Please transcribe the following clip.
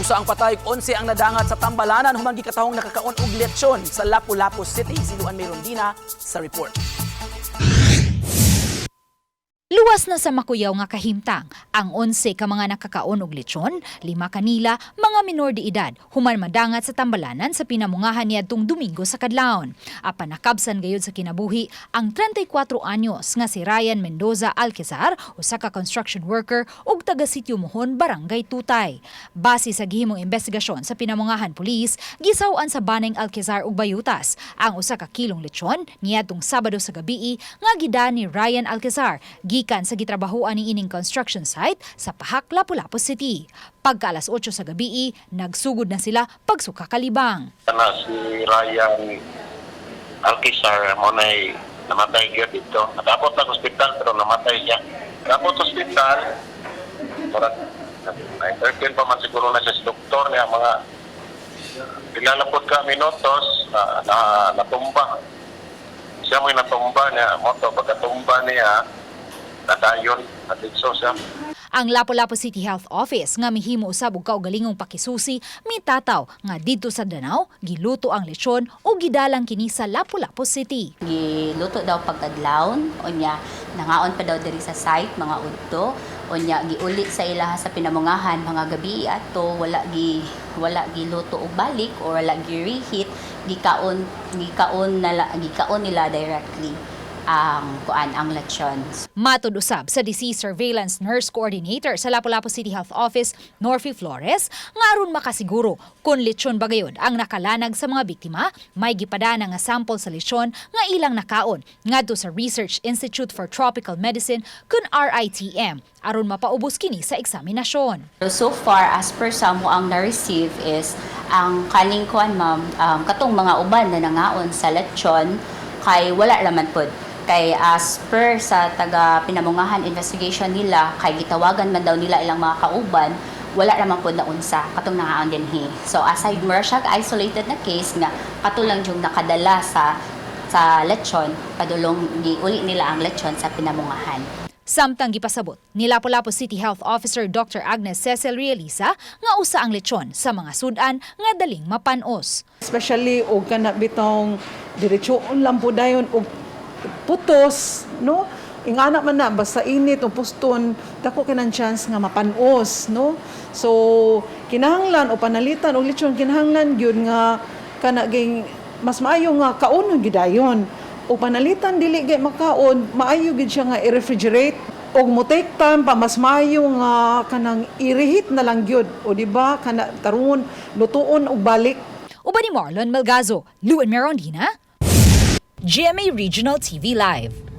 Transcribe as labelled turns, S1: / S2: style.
S1: Usa ang patay, 11 ang nadangat sa Tambalanan human gikatahong nakakaon og lechon sa Lapu-Lapu City. Si Luan Merondina sa report.
S2: Luwas na sa makuyaw nga kahimtang ang 11 ka mga nakakaon og lechon, lima kanila mga minor de edad, human madangat sa Tambalanan sa Pinamungahan niadtong Domingo sa kadlawon. Apan nakabsan gayud sa kinabuhi ang 34 anyos nga si Ryan Mendoza Alquezar, usa ka construction worker ug taga Sitio Mohon, Barangay Tutay. Base sa gihimong investigasyon sa Pinamungahan Police, gisaw-an sa baneng Alquezar ug Bayutas ang 1 ka kilong lechon niadtong Sabado sa gabii nga gida ni Ryan Alquezar gikan sa gitrabahoan ni ining construction site sa Pahak, Lapu-Lapu City. Pagka alas 8 sa gabii, nagsugod na sila pagsuka kalibang.
S3: Kana si Ryan Alquizar mo nay namatay gyud dito. Nakabot lang ospital pero namatay siya. Nakabot sa ospital, murag 9:13 pa man siguro na siya sa doktor niya, mga pila lang pud ka minutos na natumba. Siya mo'y natumba niya, mo to pagkatumba niya, nadayon, naditso siya.
S2: Ang Lapu-Lapu City Health Office nga mihimo usab og kaugalingong pakisusi mitataw nga didto sa Danao giluto ang lechon o gidalang kini sa Lapu-Lapu City.
S4: Giluto daw pagkadlawon, unya nangaon pa daw diri sa site mga udto, unya giuli sa ilaha sa Pinamungahan mga gabi ato, wala giluto og balik or wala gi reheat, gikaon nala, gikaon nila directly ang kuan, ang lechon.
S2: Matod usab sa Disease Surveillance Nurse Coordinator sa Lapu-Lapu City Health Office, Norfi Flores, nga aron makasiguro kung lechon ba gayud ang nakalanag sa mga biktima, may gipadana nga sample sa lechon nga ilang nakaon ngadto sa Research Institute for Tropical Medicine kun RITM aron mapaubos kini sa eksaminasyon.
S4: So far, as per sa amo ang na-receive is ang kaning kuan, ma'am, katong mga uban na nangaon sa lechon kay wala raman pod. Kay as per sa taga Pinamungahan investigation nila, kay gitawagan man daw nila ilang mga kauban, wala raman pod na unsa katong nangaon dinhi. So aside mura siya isolated na case nga kato lang yung nakadala sa lechon, padulong giuli nila ang lechon sa Pinamungahan.
S2: Samtang gipasabot ni Lapu-Lapu City Health Officer Dr. Agnes Cecil Realiza nga usa ang lechon sa mga sudan nga daling mapanos.
S5: Especially og kana bitong diretsoon lang po dayon og putos, no? Ingana man na basta init o puston, dako kay ng chance nga mapanos, no? So kinahanglan o panalitan og lechon, kinahanglan gyud nga kana ging mas maayo nga kaonon gyud dayon o panalitan dili gay makaon, maayo gyud siya nga i-refrigerate og mo take time pa, mas maayo nga kanang i-reheat na lang gyud o di ba kana tarungon lutuon og balik.
S2: Uban ni Marlon Melgazo, Luan Merondina, GMA Regional TV Live.